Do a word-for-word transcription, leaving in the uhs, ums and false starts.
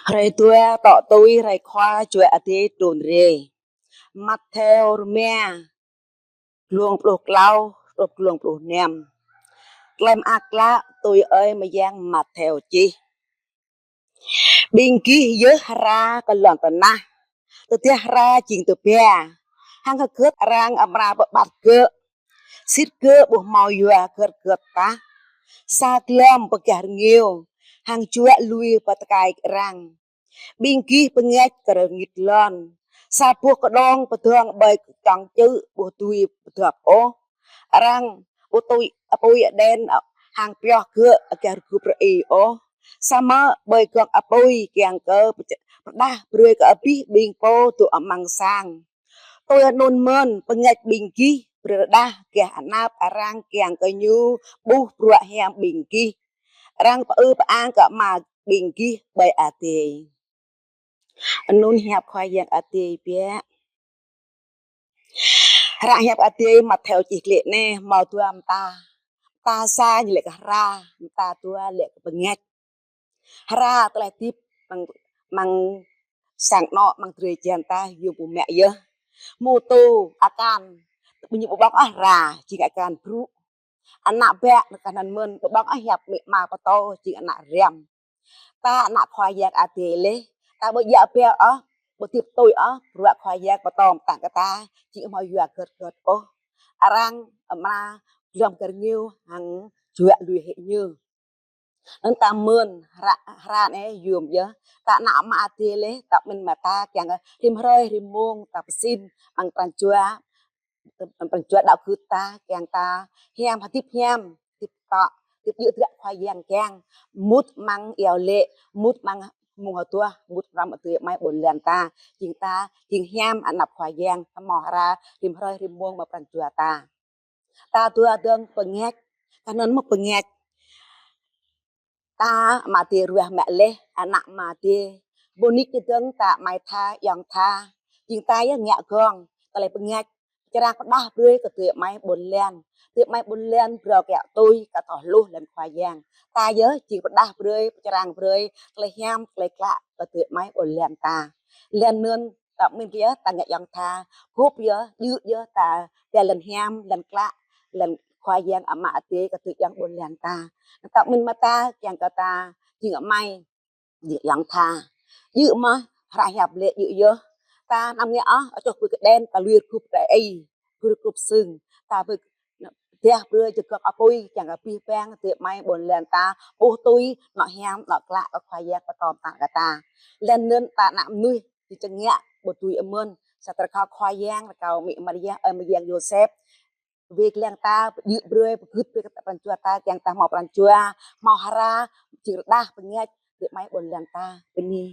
Hrơi dua tŏ tui hrơi Khua Jua Adai trŭn rai. Mattheo rơma, glông pluh klâo truh glông pluh năm. Tơlơi mơak klă tui ơi mơyang Mattheo čih. Ƀing gih yơh hra kơ lŏn tơnah. Tơdah hra jing tơba, hăng hơgĕt arăng amra pơƀăt gơ̆? Sĭt gơ̆ ƀu hmâo yua hơgĕt hơgĕt tah. Sa glŏm pơgah rơngiao, hăng juă lui pơ tơkai arăng. Ƀing gih pơngač kơ rơngit lŏn. Sa boh kơđông pơdơ̆ng ƀơi čŏng čư̆ ƀu dưi pơdŏp ôh. Arăng ƀu tui apui đen hăng pioh gơ̆ gah rơgup rơi ôh. Samơ̆ ƀơi gŏng apui kiăng kơ pơč-, pơrơđah brơi kơ abih ƀing pô dŏ amăng sang. Tui anŭn mơ̆n pơngač ƀing gih brơi rơđah gah anăp arăng kiăng kơ ñu ƀuh bruă hiam ƀing gih. Arăng pơư pơang kơ Ama ƀing gih ƀơi adai. Anŭn hiăp Khua Yang Adai biă. Hră hiăp Adai Mattheo čih glaĭ anai hmâo dua mơta. Mơta sa ñu laĭ kơ hra, mơta dua laĭ kơ pơngač. Hra tơlơi hơdip amăng, amăng sang anŏ, amăng drơi jăn ta yôm ƀu mă yơh. Mơ̆ tui akan, ƀing ñu ƀu ƀơ̆ng ôh hra, jing akan brŭ. Ană bă, ană kơnăn mơ̆n, ƀu ƀơ̆ng ôh hiăp amĭ ama pơtô, jing ană răm. Ta ană Khua Yang Adai laih, ta ƀu djă̱ ƀiă ôh, ƀu hơdip tui ôh bruă Khua Yang pơtô pơtă kơ ta, jing hmâo yua hơgĕt hơgĕt ôh. Arăng amra glŏm pơgah rơngiao hăng juă lui hĭ ñu. Anŭn ta mơ̆n hra, hra anai yôm yơh. Ta ană Ama Adai laih, ta pơmĭn mơta kiăng kơ rĭm hrơi rĭm mông ta pơsĭn amăng pran jua, pran jua đaŏ gưt ta, kiăng ta hiam, hơdip hiam, hơdip tŏ, hơdip djơ̆ hơdră Khua Yang kiăng. Mŭt amăng iâu laĭ, mŭt amăng mông hơduah, mŭt hrŏm adơi amai ƀôn lan ta. Jing ta, jing hiam anăp Khua Yang, hmâo hra rĭm hrơi rĭm mông amăng pran jua ta. Ta dua dơ̆ng pơngač, kơnăn mơ̆ pơngač. Ta Ama Adai ruah mă laih, ană Ama Adai. Ƀu nik dơ̆ng ta amai tha, ayŏng tha. Jing ta yơh ngă gơ̆ng, tơlơi pơngač. Pơčrang pơrơđah brơi kơ adơi amai ƀôn lan. Adơi amai ƀôn lan brơi kiăng tui, kơ thâo hluh lăm Khua Yang. Ta yơh jing pơrơđah brơi, pơčrang brơi, tơlơi hiam, tơlơi klă kơ adơi amai ƀôn lan ta. Lĕ anŭn ta pơmĭn yơh, ta ngă ayŏng tha, gŭp yơh, djơ̆ yơh, ta pia lŏn hiam, lŏn klă, lŏn Khua Yang Ama Adai kơ adơi ayŏng ƀôn lan ta. Ta pơmĭn mơta kiăng kơ ta jing amai, jing ayŏng tha. Djơ̆ mơ̆, hră hiăp laĭ djơ̆ yơh. Ta anăm ngă ôh, ačoh pui kơđen, ta lui rơgup rơi, lui rơgup sưng. Ta ƀu djă̱ brơi jơgŏk apui, kiăng kơ abih bang adơi amai ƀôn lan ta ƀuh tui anŏ hiam, anŏ klă kơ Khua Yang pơtô pơtă kơ ta. Lĕ anŭn ta ană mơnuih, jing čơngă ƀu tui mơ̆n. Sa tơlơi rơkâo Khua Yang, rơkâo Amĭ Maria, ơi mơyang Yôsep. Wai lăng ta, djơ̆ brơi, pơgưt brơi kơ pran jua ta, kiăng ta hmâo pran jua, hmâo hra, jing rơđah pơngač, adơi amai ƀôn lan ta, bơni.